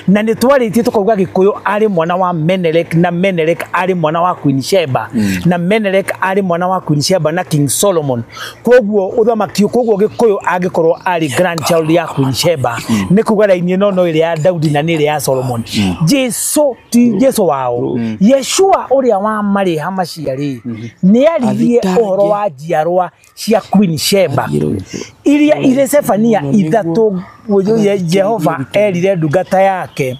na nĩ twarĩtie tũkauga Gĩkũyũ arĩ mwana wa Menelek na Menelek arĩ mwana wa Queen Sheba na Menelek arĩ mwana wa Queen Sheba na King Solomon. Koguo ũthamaki, koguo Gĩkũyũ angĩkorwo arĩ grandchild ya Queen Sheba nĩ kuga raini ĩno no ĩrĩa ya Daudi na nĩ ĩrĩa ya Solomon. Jesu ti Jesu wao, Yeshua ũrĩa wa marĩha maciarĩ nĩ aririe ũhoro wa njiarwa cia Queen Sheba iria irĩ Zefania ithatũ. Jehova erire ndungata yake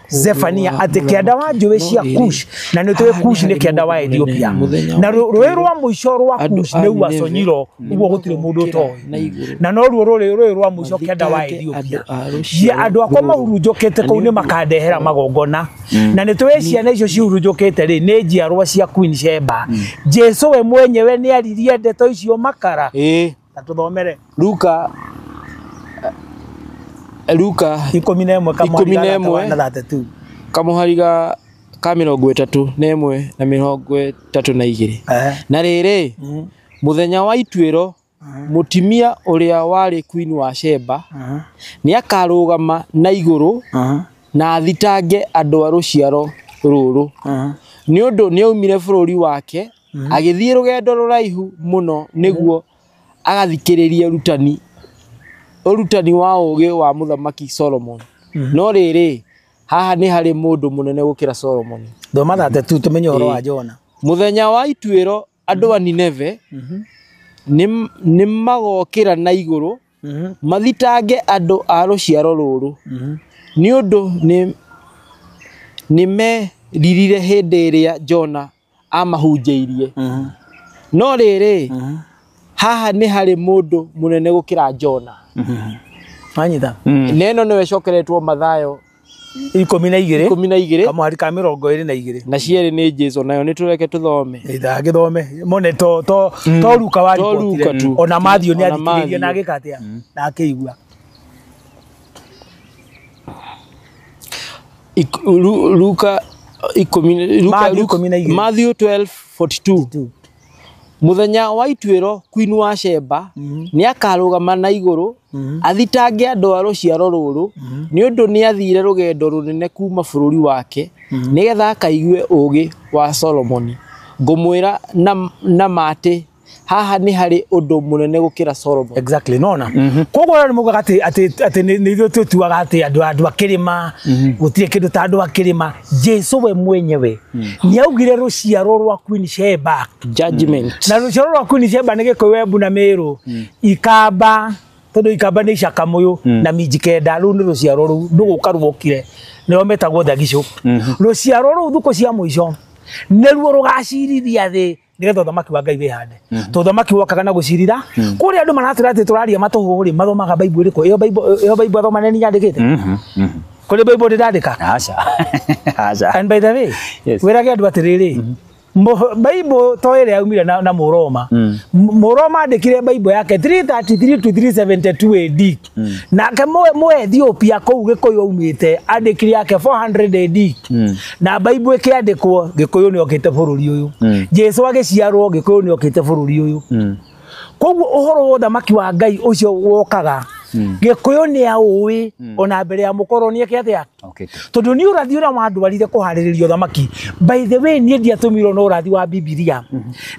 Zefania atĩ kĩanda wa njũĩ cia Kush, na nĩ tũĩ Kush nĩ kĩanda wa Ethiopia, na rũĩ rwa mũico rwa Kush nĩ Uasonyiro, ũguo gũtirĩ mũndũ ũtoĩ, na noruo rũĩ rwa mũico kĩanda wa Ethiopia. Andũ akwa mahurunjũkĩte kũu nĩ makandehera magongona, na nĩ tũĩ ciana icio cihurunjũkĩte rĩ nĩ njiarwa cia Queen Sheba. Jesu we mwenyewe nĩ aririe ndeto icio makara. Na tũthomere Luka 11 na 32 kamuhariga ka 31 na 32. Na rĩrĩ, mũthenya wa ituĩro mũtimia ũrĩa warĩ Queen wa Sheba nĩakarũgama na igũrũ na athitange andũ a rũciaro rũrũ, nĩ ũndũ nĩaumire bũrũri wake agĩthiĩ rũgendo rũraihu mũno nĩguo agathikĩrĩrie ũrutani wa ũũgĩ wa mũthamaki Solomon. No rĩrĩ, haha nĩ harĩ mũndũ mũnene gũkĩra Solomon. Thoma 32 tũmenye ũhoro wa Jona. Mũthenya wa ituĩro andũ a Nineve nĩ magokĩra na igũrũ mathitange andũ a rũciaro rũrũ, nĩ ũndũ nĩ meririre hĩndĩ ĩrĩa Jona amahunjĩirie. No rĩrĩ, haha nĩ harĩ mũndũ mũnene gũkĩra Jona. Wanyita neno nĩwe cokeretwo Mathayo 12 12 kamuhari ka 22 na cierĩ nĩ Jesu, nayo nĩ tũreke tũthome. Ithagithome mone to to to Luka wa ripotire ona Matthew nĩ athikĩrĩirie na agĩka atĩa na akĩigua. Luka 12 Matthew 12:42. Mũthenya wa ituĩro Queen wa Sheba nĩakarũgama na igũrũ athitange andũ a rũciaro rũrũ, nĩ ũndũ nĩathire rũgendo rũnene kuma bũrũri wake nĩgetha akaigue ũũgĩ wa Solomoni. Ngũmwĩra na matĩ haha nĩ harĩ ũndũ mũnene gũkĩra Solomon. Exactly, nona koguo nĩ mugaga atĩ atĩ atĩ nĩ ithuĩ twĩtuaga atĩ andũ a kĩrĩma gũtirĩ kĩndũ ta andũ a kĩrĩma. Jesu we mwenyewe nĩ augire rũciaro rwa Queen Sheba judgment, na rũciaro rwa Queen Sheba nĩ Gĩkũyũ, Embu na Mĩrũ, Ikamba, tondũ Ikamba nĩ Icakamũyũ na Minji Kenda. Rũu nĩ rũciaro rũu ndũgũka rwokire, nĩo metagwo Thagicũ. Rũciaro rũu thukũ cia mũico nĩruo rũgacirithia thĩ nĩgetha ũthamaki wa Ngai wĩhande. Tondũ ũthamaki wokaga na gũcirira. Kũrĩa andũ maratwĩra atĩ tũraria matũhũhũ rĩ, mathomaga Bible ĩrĩkũ? Ĩyo Bible athoma nĩ nyandĩkĩte? Kũrĩ Bible ndĩndandĩka? Aca. Aca. And by the way, wĩrage andũ atĩrĩrĩ, Bible to ĩrĩa yaumire na Mũroma. Mũroma andĩkire Bible yake 333 to 372 AD. Nake Mũethiopia kũu Gĩkũyũ aumĩte andĩkire yake 400 AD. Na Bible ĩkĩandĩkwo Gĩkũyũ nĩokĩte bũrũri ũyũ. Jesu agĩciarwo Gĩkũyũ nĩokĩte bũrũri ũyũ. Koguo ũhoro wa ũthamaki wa Ngai ũcio wokaga Gĩkũyũ nĩ aũĩ ona mbere ya mũkoroni eke atĩa, tondũ nĩ ũrathi ũrĩa wandwarire kũharĩrĩria ũthamaki. By the way, niĩ ndiatũmirwo na ũrathi wa Bibilia,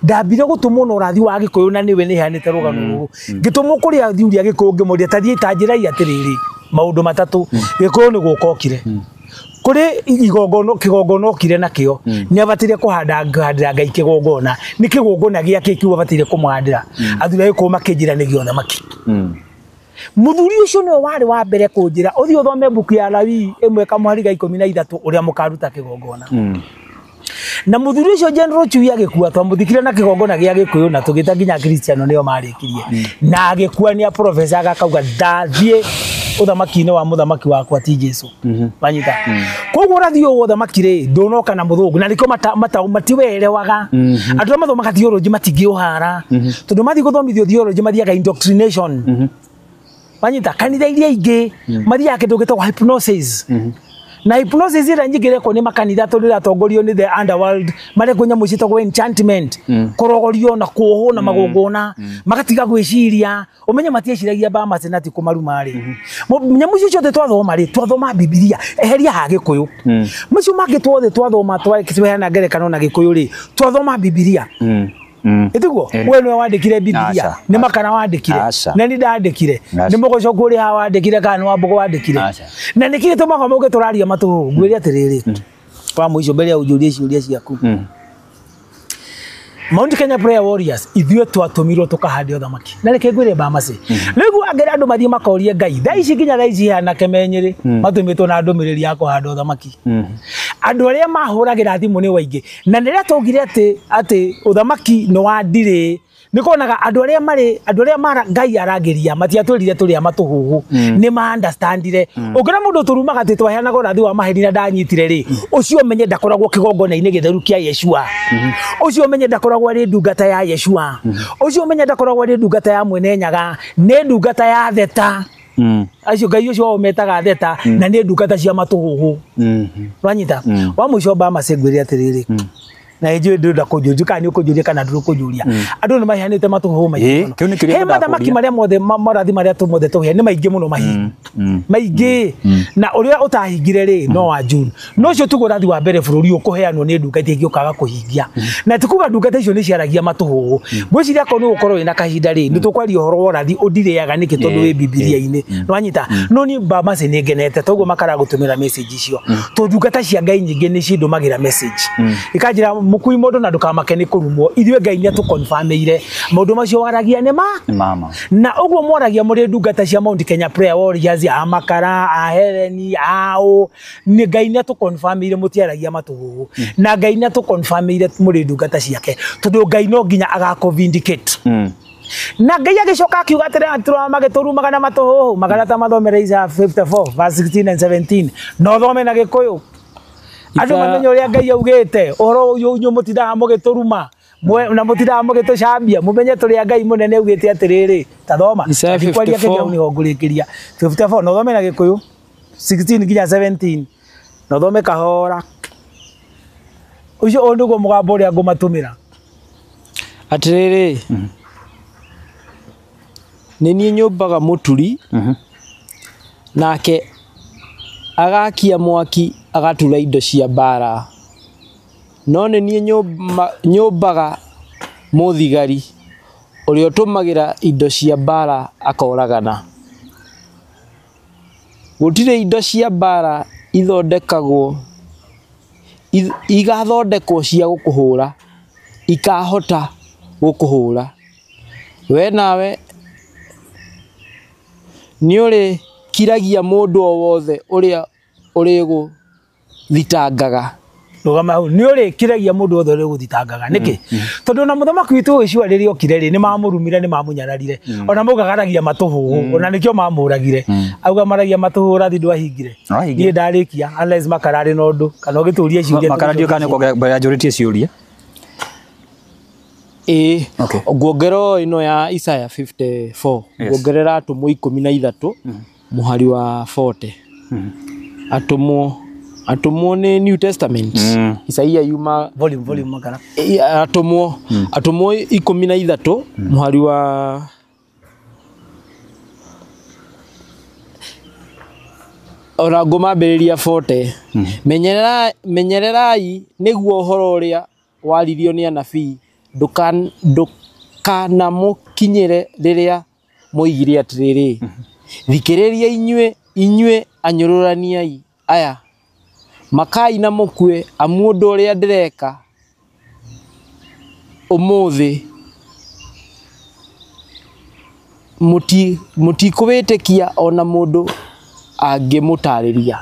ndambire gũtũmwo na ũrathi wa Gĩkũyũ, na nĩwe nĩheanĩte rũgano rũrũ. Ngĩtũmwo kũrĩ athuri a Gĩkũyũ ngĩmoria ta thiĩ ta njĩrai atĩrĩrĩ maũndũ matatũ. Gĩkũyũ nĩ gũka okire kũrĩ igongona, kĩgongona okire nakĩo nĩ abatire kũhandĩra Ngai kĩgongona, nĩ kĩgongona gĩake kĩu abatire kũmũhandĩra. Athuri a Gĩkũyũ makĩnjĩra nĩ gĩa ũthamaki. Mũthuri ũcio nĩwe warĩ wa mbere kũnjĩra ũthiĩ ũthome mbuku ya Lawi 1 kamũhari ga 13 ũrĩa mũkaruta kĩgongona. Na mũthuri ũcio General Chui agĩkua, twamũthikire na kĩgongona gĩa Gĩkũyũ na tũgĩta nginya Kristiano nĩo marĩkirie. Na agĩkua nĩ a professor agakauga ndathiĩ Ũthamaki-inĩ wa mũthamaki wakwa ti Jesu. Wanyita. Koguo ũrathi ũyũ wa ũthamaki rĩ, ndũnoka na mũthũngũ na nĩkĩo matiwerewaga. Andũ arĩa mathomaga theology matingĩũhara. Tondũ mathiĩ gũthomithio theology mathiaga indoctrination. Wanyita, kanitha iria ingĩ mathiaga kĩndũ gĩtagwo hypnosis. Na hypnosis ĩrĩa nyingĩ ĩrekwo nĩ makanitha tondũ ĩratongorio nĩ the underworld, marekwo nyamũ ciĩtagwo enchantment, kũrogorio na kuohwo na magongona, magatiga gwĩciria, ũmenye matieciragia Bamasi na ti kũmaruma rĩ. Nyamũ icio ciothe twathoma rĩ, twathoma Bibilia, eheria ha Gĩkũyũ. Macio mangĩ tuothe twathoma tweheana ngerekano na Gĩkũyũ rĩ, twathoma Bibilia. Ĩtiguo? We nĩwe wandĩkire Bibilia, nĩ Makara wandĩkire, na nĩ ndandĩkire, nĩ Mũgocoko ũrĩ haha wandĩkire kana nĩ Wambũgũ wandĩkire. Na nĩkĩ gĩtũmaga mũge tũraria matũhũhũ? Ngwĩre atĩrĩrĩ, wa mũico mbere ya ũnjũrie ciũria ciaku. Mount Kenya Prayer Warriors ithuĩ twatũmirwo tũkahande ũthamaki. Na reke ngwĩre Bamasi. Rĩu angĩra andũ mathiĩ makorie Ngai. Thaa ici nginya thaa ici anake me Nyĩrĩ matũmĩtwo na ndũmĩrĩri ya kũhanda ũthamaki. Andũ arĩa mahũragĩra thimũ nĩ waingĩ. Na rĩrĩa twaugire atĩ ũthamaki nĩ wa ndirĩ, nĩ kuonaga andũ arĩa marĩ andũ arĩa mara Ngai aragĩria matiatwĩrire tũrĩ a matũhũhũ. Nĩ ma understandire. Ũngĩona mũndũ tũrumaga atĩ twaheanaga ũrathi wa maheni na ndanyitire rĩ, ũcio ũmenye ndakoragwo kĩgongona-inĩ gĩtheru kĩa Yeshua. Ũcio ũmenye ndakoragwo arĩ ndungata ya Yeshua. Ũcio ũmenye ndakoragwo arĩ ndungata ya Mwene Nyaga, nĩ ndungata ya Theta. Acio Ngai ũcio wao metaga Theta na nĩ ndungata cia matũhũhũ. Wanyita? Wa mũico Bamasi ngwĩre atĩrĩrĩ, na njũĩ ndũrenda kũnjũria kana nĩ ũkũnjũria kana ndũkũnjũria. Andũ nĩ maheanĩte matũhũhũ maingĩ mũno. Kĩu nĩ kĩũria He mathamaki ndakũria. marĩa mothe morathi marĩa mothe tũhe nĩ maingĩ mũno mahingu. Maingĩ. Na ũrĩa ũtahingire rĩ no wa June. No ũcio tiguo ũrathi wa mbere bũrũri ũkũheanwo nĩ ndungata ingĩ ũkaga kũhingia. Na ti kuga ndungata icio nĩ ciaragia matũhũhũ. Ngwĩciria akorwo nĩ ũgũkorwo wĩna kahinda rĩ, nĩ tũkwaria ũhoro wa ũrathi ũndirĩaga nĩkĩ tondũ wĩ Bibilia-inĩ. Nĩwanyita? No niĩ Bamasi nĩ ngenete toguo makara gũtũmĩra message icio. Tondũ ndungata cia Ngai nyingĩ nĩ cindũmagĩra message. Ikanjĩra mũkui mũndũ na ndũkamake nĩ kũrumwo. Ithuĩ Ngai nĩ atũconfirmĩire maũndũ macio waragia nĩ ma. Mama. Na ũguo mwaragia mũrĩ ndungata cia Mount Kenya Prayer Warriors, a Makara, a Heleni, a ũ, nĩ Ngai nĩ atũconfirmĩire mũtiaragia matũhũhũ. Na Ngai nĩ atũconfirmĩire mũrĩ ndungata ciake. Tondũ Ngai no nginya agakũ-vindicate. Na Ngai agĩcoka akiuga atĩrĩ, atũra magĩtũrumaga na matũhũhũ, Magana ta mathomere Isaiah 54 verse 16 and 17. Na ũthome na Gĩkũyũ. Andũ mamenye ũrĩa Ngai augĩte, ũhoro ũyũ inyuĩ mũtindaga mũgĩtũruma, na mũtindaga mũgĩtũcambia, mũmenye tũrĩa Ngai mũnene augĩte atĩrĩrĩ, ta thoma. Isaiah Ndikwaria 54. kĩrĩa nĩho ngũrĩkĩria. 54, na ũthome na Gĩkũyũ 16 nginya 17. Na ũthome kahora. Ũcio ũyũ nĩguo mũgambo ũrĩa ngũmatũmĩra. Atĩrĩrĩ, nĩ niĩ nyũmbaga mũturi, nake agakia mwaki agatura indo cia mbara. No nĩ niĩ nyũmbaga mũthigari ũrĩa ũtũmagĩra indo cia mbara akoragana. Gũtirĩ indo cia mbara ithondekagwo igathondekwo cia gũkũhũra, ikahota gũkũhũra. We nawe nĩũrĩkiragia mũndũ o wothe ũrĩa ũrĩgũthitangaga. Rũgama hau, nĩũrĩkiragia mũndũ wothe ũrĩa ũgũthitangaga. Nĩkĩ? Tondũ ona mũthamaki witũ Yeshua rĩrĩa okire rĩ, nĩmamũrumire, nĩmamũnyararire. Ona maugagaragia matũhũhũ, ona nĩkĩo mamũragire. Auga maragia matũhũhũ ũrathi ndwahingire. Ndwahingire. Niĩ ndarĩkia, unless Makara arĩ na ũndũ, kana ũgĩtũria ciũria. Makara ndiũĩ kana nĩ mbere ya njũrĩtie ciũria. Ĩĩ, Okay. nguongerera o ĩno ya Isaiah 54, Yes. nguongerera atũmwo 13 mũhari wa 40. Atũmwo nĩ New Testament. Isaia yuma Volume, volume Makara. Atũmwo 13 mũhari wa ona ngũmambĩrĩria 40. Menyererai nĩguo ũhoro ũrĩa waririo nĩ anabii ndũkanamũkinyĩre rĩrĩa moigire atĩrĩrĩ, thikĩrĩria inyuĩ anyũrũraniai aya, makai na mũkue, amu ũndũ ũrĩa ndĩreka ũmũthĩ mũtikũwĩtĩkia ona mũndũ angĩmũtarĩria.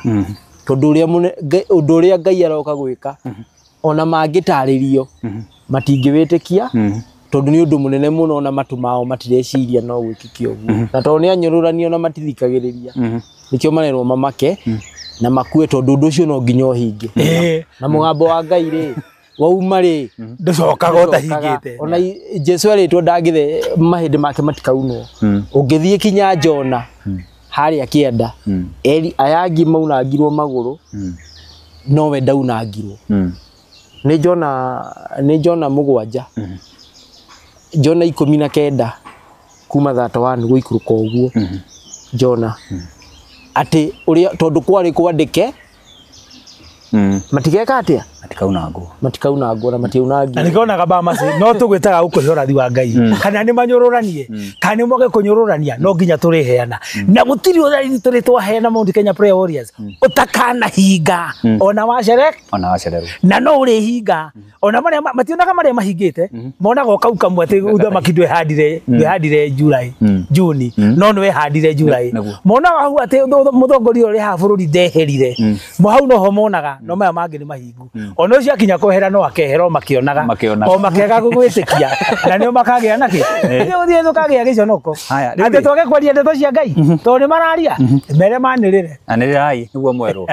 Tondũ ũndũ ũrĩa Ngai aroka gwĩka, ona mangĩtarĩrio, matingĩwĩtĩkia, Tondũ nĩ ũndũ mũnene mũno na matũ mao matireciria no gwĩkĩke ũguo. Na tondũ nĩ anyũrũrani ona matithikagĩrĩria. Nĩkĩo marerwo mamake na makue tondũ ũndũ ũcio no nginya ũhinge. Na mũgambo wa Ngai rĩ wauma rĩ ndũcokaga ũtahingĩte. Ona Jesu erĩtwo ndangĩthe mahĩndĩ make matikaunwo. Ũngĩthiĩ kinya Jona harĩa kĩanda eri aya angĩ maunangirwo magũrũ nowe ndaunangirwo. Nĩ Jona, nĩ Jona 7 Jona 19 kuma 31 gũikũrũka ũguo. Jona atĩ ũrĩa tondũ kwarĩ kwandĩke matigeka atĩa matikaunangwo matikaunangwo na matiunangirwo. Na nĩkĩonaga Bamasi no tũgwĩtaga gũkũhe ũrathi wa Ngai kana nĩ manyũrũranie kana nĩ mwage kũnyũrũrania no nginya tũrĩheana na gũtirĩ ũrathi tũrĩ twaheana Mount Kenya Prayer Warriors ũtakanahinga ona wacere ona wacererwo na no ũrĩhinga ona marĩa mationaga marĩa mahingĩte monaga o kau kamwe atĩ ũthamaki ndwehandire ndwehandire July Juni no nĩwehandire July monaga hau atĩ mũtongoria ũrĩa haha bũrũri ndeherire hau noho monaga no maya mangĩ nĩ mahingu ona ũcio akinya kwehera no akehera o makĩonaga o makega gwĩtĩkia na nĩo makagĩa nakĩ nĩ ũthiĩ tũkagĩa gĩconoko atĩ twage kwaria ndeto cia Ngai tondũ nĩ mararia mere manĩrĩre anĩrĩrai nĩguo mwerwo.